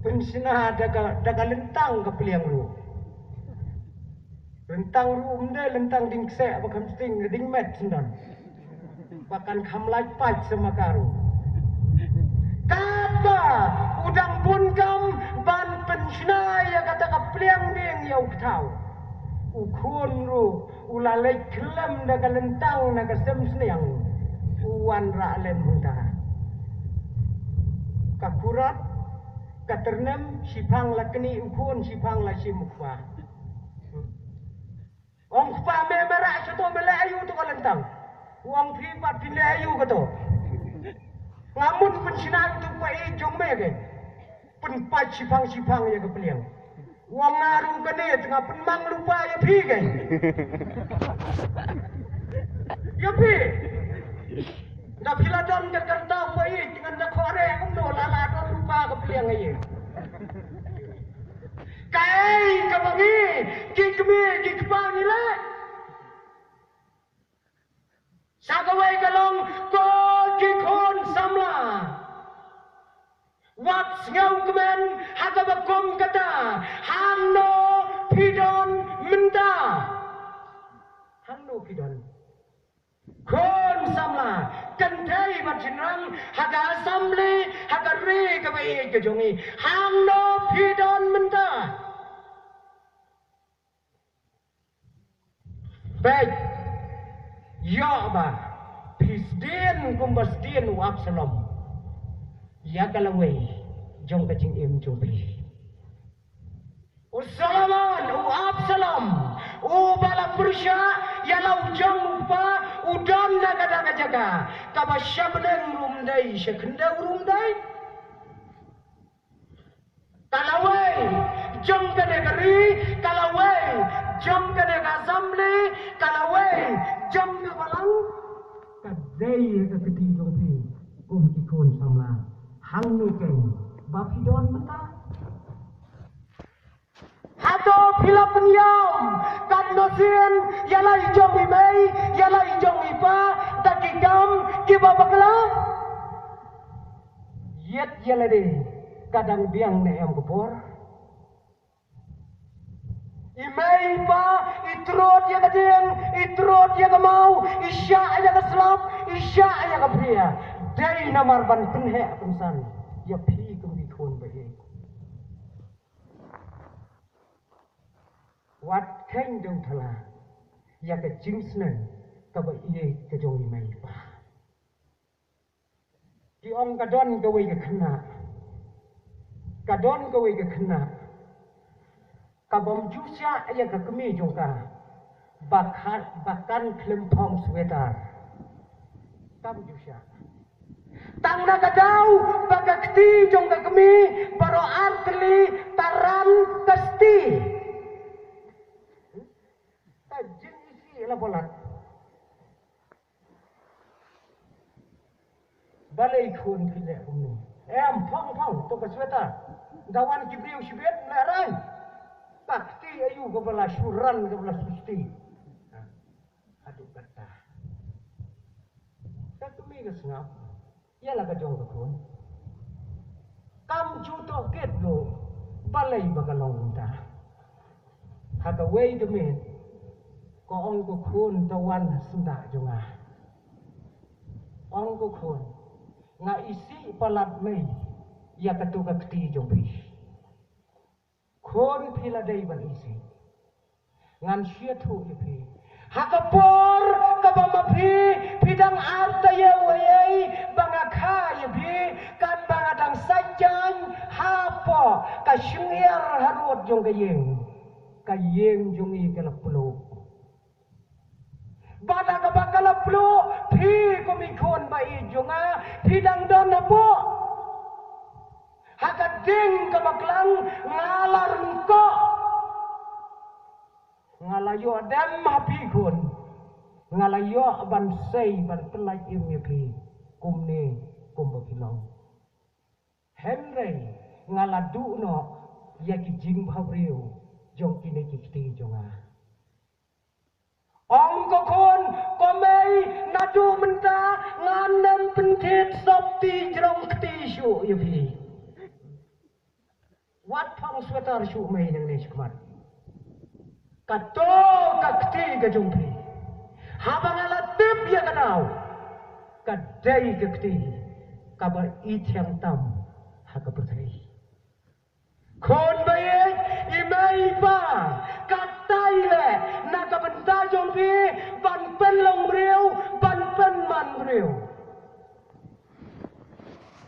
Pynshna da ka, da ka lyntang ka pliang ruh. Lyntang ruh ym dei lyntang ding kseh ba kham sting ding met sendon. Ba kan kham lait pait sa ma ka ruh. Katba u dang bun kam ban pynshna ïa kata ka pliang ding ïa u kthaw. U khun ruh u la leit khlem da ka lyntang na ka sem sniang. U wanrah lem mynta. Ka kurat, ka tyrnem, shiphang la knieh u khun, shiphang la shim u kpa. Ong kpa me, me rah shato me leh aïu to ka lyntang. U ong phi pat phin leh aïu kato. Nga mut pynshna ïa uto u kpa ïeit jong me ke. Pynpait shiphang shiphang ïa ka pliang. Wang nga ruh kane te nga pynmang lypa ïa phi kein. Ïa phi. Nga phi la don ka kyrteng ba ïeit ngan da khore kumno la la don lypa ka pliang ïa. Kaei kaba ngi ki kmie ki kpa ngi leh. Sa kawei ka long ko ki khun samla. Wat sngewkmen ha kaba kum kata, hangno phi don mynta. Hangno phi don. Khun samla, kynthei bad shynrang, ha ka assembly, ha ka ri kaba ïeit ka jong ngi. Hangno phi don mynta. Peit, ïoh ba phi sdien kumba sdien u Absalom ïa ka lawei jong ka jingim jong phi. U Solomon, u Absalom, uba la pyrshah ïa la u jong u kpa, u don na kata ka jaka kaba sha bneng ruh ym dei, sha khyndew ruh ym dei. Ka lawei jong kane ka ri, ka lawei jong kane ka assembly, ka lawei jong ka balang. Ka dei ka kti jong phi kum ki khun samla. Hangno kein ba phi don mynta. Hato phi la pynïam katno sien ïa la i jong i mei, ïa la i jong i pa da ki kam kiba bakla? Ïeit ïa lade ka dang biang ne em ka por? I mei i pa i trud ïa ka dieng, i trud ïa ka maw, i shah ïa ka slap, i shah ïa ka phria. Dei namar ban pynheh pynsan ïa phi kum ki khun ba ïeit. Wat kheiñ dewthala ïa ka jingsneng kaba ïeit ka jong i mei i pa. Ki ong ka don kawei ka khynnah. Ka don kawei ka khynnah. Ka bym ju shah ïa ka kmie jong ka. Ba ka, ba kan khlem phong sweater. Kam ju shah. Tang na ka daw ba ka kti jong ka kmie baroh ar tylli ta ran ka sti. Ka jingïasih la palat. Balei khun phi leh kumne? Em, phong phong, to ka sweater. Da wan ki briew shibit leh rang. Ka kti aïu kaba la shu ran kaba la shu sti. Haduh katta. Ka kmie ka sngap ïa la ka jong ka khun. Kam ju tohkit ruh balei ba ka long kumta. Ha kawei ka miet ka ong ka khun, to wan ha syndah jong nga. Ong ka khun, nga isih palat mei ïa kato ka kti jong phi. Khun phi la dei ban isih. Ngan shu ïathuh ïa phi. Ha ka por kaba ma phi phi dang artatien ei ei ba nga kha ïa phi, katba nga dang sait jaiñ hapoh ka shyngiar harud jong ka ïing. Ka ïing jong ngi ka la pluh. Bad ha kaba ka la pluh, phi kum i khun ba ïeit jong nga, phi dang don hapoh. Ha ka ding kaba klang nga la ryngkoh. Nga la ïoh dem ha phi khun. Nga la ïoh ban sei ban pyllait im ïa phi kumne kumba phi long. Hynrei nga la duh noh ïa ki jingbhabriew jong kine ki kti jong nga. Ong ka khun, ko mei, naduh mynta ngan ym pynthied sopti jrong kti shuh ïa phi. Wat phong sweater shuh mei nangne shakhmat. Kato ka kti ka jong phi. Haba nga la tip ïa ka daw, ka dei ka kti kaba i thiang tam ha ka pyrthei. Khun ba ïeit, i mei i pa, katai leh na ka bynta jong phi ban pynlong briew, ban pynman briew.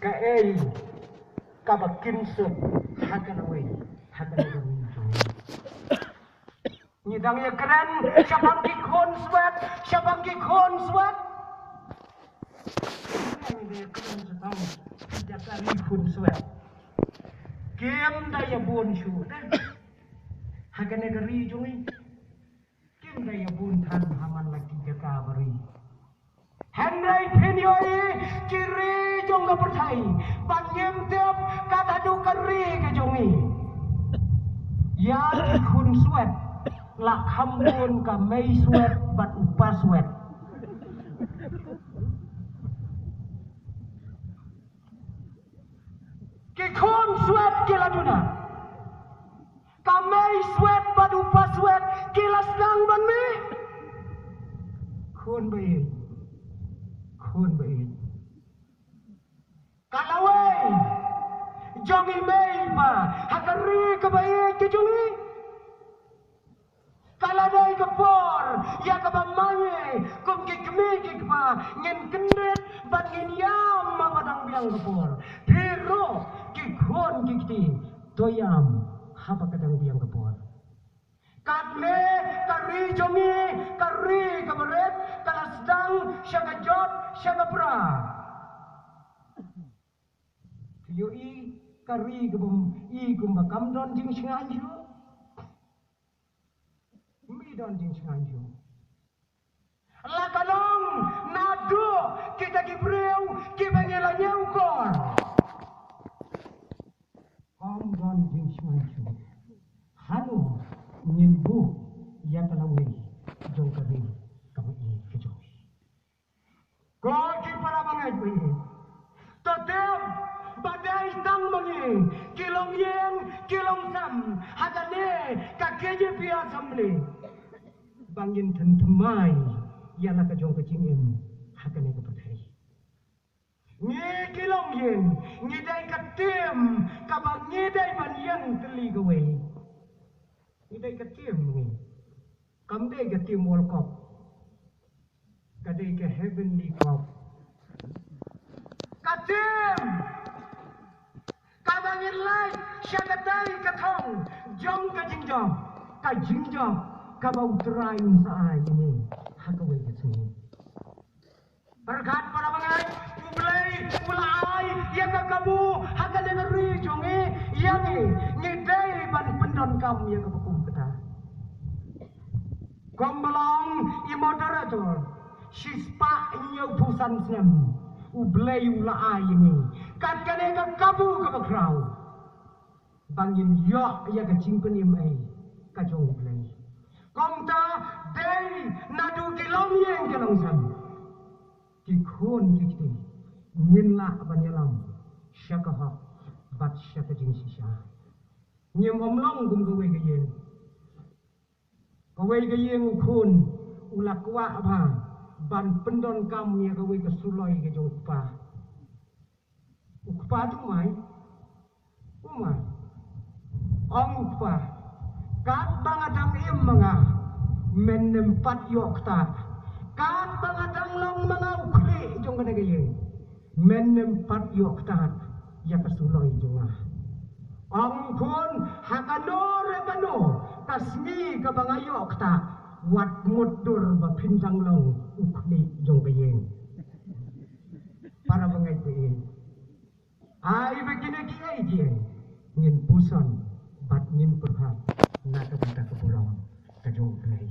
Kaei kaba kin suk ha ka lawei, ha ka lawei jong ngi. Ngi dang ïa kren shaphang ki khun swet, shaphang ki khun swet. Ngi dang ïa kren shaphang ki jaka ki khun swet. Kim da ïa bun shuh de. Kane ka ri jong ngi kim dei ïa bun than ha man la ki jaka ba ri. Hynrei phin ïohi ki ri jong ka pyrthei ban ngim tip kat haduh ka ri ka jong ngi. Ïa ki khun swet la kham bun ka mei swet bad u pa swet. Ki khun swet ki la duna. Ka mei swet bad u pa swet ki la sdang ban mih. Khun ba ïeit, khun ba ïeit. Ka lawei jong i mei i pa ha ka ri kaba ïeit ka jong i. Ka la dei ka por ïa kaba ma ngi kum ki kmie ki kpa ngin kyndit bad ngin ïam haba dang biang ka por. Phi ruh ki khun ki kti, to ïam haba ka dang biang ka por. Katne ka ri jong ngi, ka ri kaba rit, ka la sdang sha ka jot sha ka pra. Phi ïohi ka ri kaba i kumba kam don jingshngaiñ shuh. Ym don jingshngaiñ shuh. La ka long naduh kita ki briew kiba ngi la ñiewkor. Kam don jingshngaiñ shuh. Hano ngin buh ïa ka lawei jong ka ri kaba ïeit ka jong ngi. Ko ki para bangeit ba ïeit, to tip ba dei tang ma ngi ki longïing ki longsem ha kane ka K J P Assembly ba ngin thymmai ïa la ka jong ka jingim ha kane ka pyrthei. Ngi ki longïing ngi dei ka tim kaba ngi dei ban ïeng tylli kawei. Ngi dei ka tim ngi. Kam dei ka tim World Cup. Ka dei ka Heavenly Cup. Ka tim kaba ngin leit sha katei ka thong jong ka jingjop, ka jingjop kaba U Trai un sa ai ïa ngi ha kawei ka sngi. Pyrkhat para bangeit, U Blei u la ai ïa ka kabu ha ka lynti jong ngi ïa ngi, ngi dei ban pyndonkam ïa kaba kum kata. Kumba long i moderator, shispah hynñiewphew san snem U Blei u la ai ïa ngi kat kane ka kabu kaba khraw. Ba ngin ïoh ïa ka jingpynim ei ka jong U Blei. Kumta dei naduh ki longïing ki longsem, ki khun ki kti, ngin lah ban ïalam sha ka hok bad sha ka jingshisha. Ngim ym long kum kawei ka ïing. Kawei ka ïing u khun u la kwah bha ban pyndonkam ïa kawei ka suloi ka jong u kpa. U kpa tu mai. U mai. Ong u kpa, katba nga dang im ma nga, men ym pat ïoh ktah. Katba nga dang long ma nga u khlieh jong kane ka ïing, men ym pat ïoh ktah ïa ka suloi jong nga. Ong u khun, ha kano re kano ka sngi kaba nga ïoh ktah, wat mutdur ba phin dang long u khlieh jong ka ïing. Para bangeit ba ïeit, ai ba kine kiei kiei ngin puson bad ngin pyrkhat na ka bynta ka burom ka jong U Blei.